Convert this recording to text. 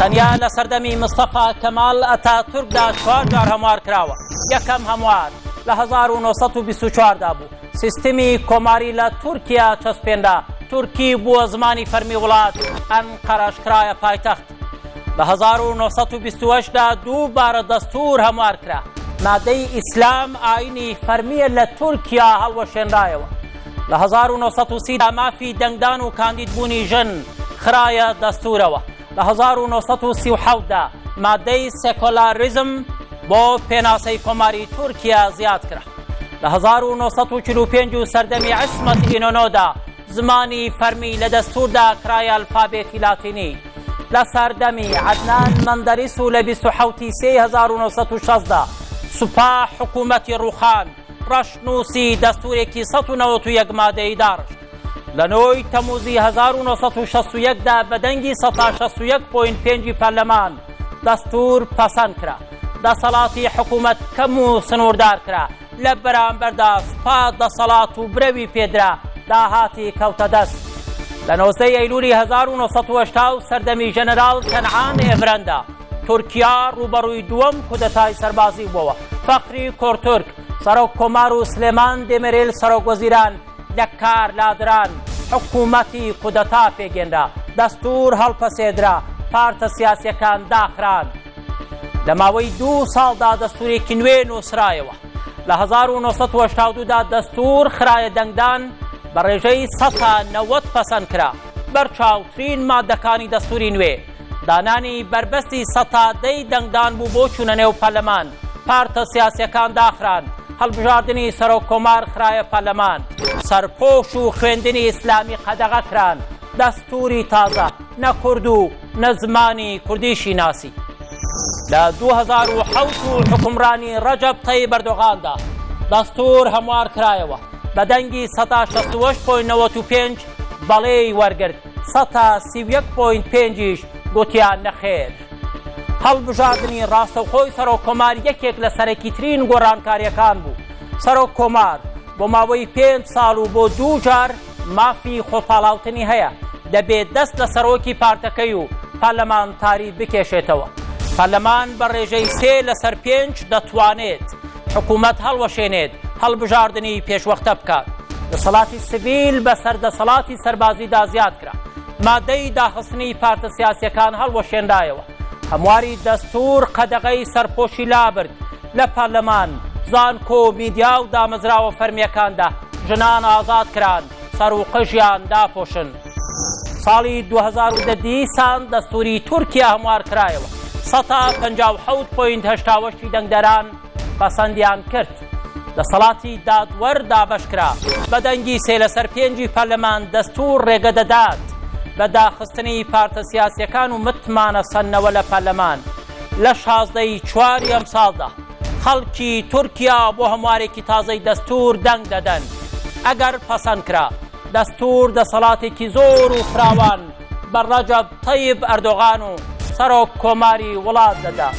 تەنیا لە سەردەمی مستەفا کەمال ئەتاتورکدا چوار جار هەموار کراوە. یەکەم هەموار لە 1924 دا بوو. سیستمی کۆماری لە تورکیا چەسپێنرا، تورکی بووە زمانی فەرمی وڵات، ئەنقەرەش کرایە پایتەخت. لە 1928 دا دووبارە دەستوور هەموار کرا. مادەی ئیسلام ئاینی فەرمییە لە تورکیا هەڵوەشێنرایەوە. لە 1930 دا مافی دەنگدان و کاندیدبوونی ژن خرایە دەستوورەوە. لە 1937 دا مادەی سێکۆلاریزم بۆ پێناسەی کۆماری تورکیا زیاد کرا. لە 1945 و سەردەمی عیسمەت ئینۆنۆدا زمانی فەرمی لە دەستووردا کرایە ئەلفابێتی لاتینی. لە سەردەمی عەدنان مەندەریس و لە 27 سێی 1960 دا سوپا حکوومەتی ڕووخاند، ڕەشنووسی دەستوورێکی 191 مادەیی داڕشت. لە نۆی تەمووزی 1961 دا بە دەنگی 61.5 ی پەرلەمان دەستوور پەسەند کرا. دەسەڵاتی حکوومەت کەم و سنووردار کرا، لە بەرامبەردا سوپا دەسەڵات و برەوی پێدرا، داهاتی کەوتە دەست. لە 19 ئەیلولی 1980 و سەردەمی ژەنەراڵ کەنعان ئێڤرەندا، تورکیا ڕووبەڕووی دووەم کودەتای سەربازی بووەوە. فەخری کۆرتورک، سەرۆک کۆمار و سلێمان دێمێرێل سەرۆک وەزیران لە کار لادران، حکوومەتی کودەتا پێکهێنرا، دەستوور هەڵپەسێردرا، پارتە سیاسییەکان داخران. لە ماوەی دوو ساڵدا دەستوورێکی نوێ نووسرایەوە. لە 1982 دا دەستوور خرایە دەنگدان، بە ڕێژەی 90% پەسەند کرا. بەرچاوترین ماددەکانی دەستووری نوێ، دانانی بەربەستی 10% ی دەنگدان بوو بۆ چوونە نێو پەرلەمان، پارتە سیاسییەکان داخران، هەڵبژاردنی سەرۆک کۆمار خرایە پەرلەمان، سەرپۆش و خوێندنی ئیسلامی قەدەغە کران، دەستووری تازە نە کورد و نە زمانی کوردیشی ناسی. لە 2007 و حوکمڕانی ڕەجەب تەیب ئەردۆغاندا دەستوور هەموار کرایەوە، بە دەنگی 68.95% بەڵێی وەرگرت، 31.5% یش گوتیان نەخێر. هەڵبژاردنی ڕاستەوخۆی سەرۆک کۆمار یەکێک لە سەرەکیترین گۆڕانکارییەکان بوو. سەرۆک کۆمار بۆ ماوەی پێنج ساڵ و بۆ دوو جار مافی خۆپاڵاوتنی هەیە، دەبێت دەست لە سەرۆکی پارتەکەی و پەرلەمانتاری بکێشێتەوە. پەرلەمان بە ڕێژەی سێ لەسەر پێنج دەتوانێت حکوومەت هەڵوەشێنێت، هەڵبژاردنی پێشوەختە بکات. دەسەڵاتی سڤیل بەسەر دەسەڵاتی سەربازیدا زیاد کرا. مادەی داخستنی پارتە سیاسیەکان هەڵوەشێنرایەوە. هەمواری دەستوور قەدەغەی سەرپۆشی لابرد. لە پەرلەمان، زانکۆ، میدیا و دامەزراوە فەرمییەکاندا ژنان ئازاد کران سەر و قژیان داپۆشن. ساڵی 2010 دیسان دەستووری تورکیا هەموار کرایەوە. 57.88% ی دەنگدەران پەسەندیان کرد. دەسەڵاتی دادوەر دابەشکرا، بە دەنگی سێ لەسەر پێنجی پەرلەمان دەستوور ڕێگە دەدات بە داخستنی پارتە سیاسیەکان و متمانە سەندنەوە لە پەرلەمان. لە 16 ی چواری ئەمساڵدا خەڵکی تورکیا بۆ هەموارێکی تازەی دەستوور دەنگ دەدەن. ئەگەر پەسەند کرا، دەستوور دەسەڵاتێکی زۆر و فراوان بە ڕەجەب تەیب ئەردۆغان و سەرۆک کۆماری وڵات دەدا.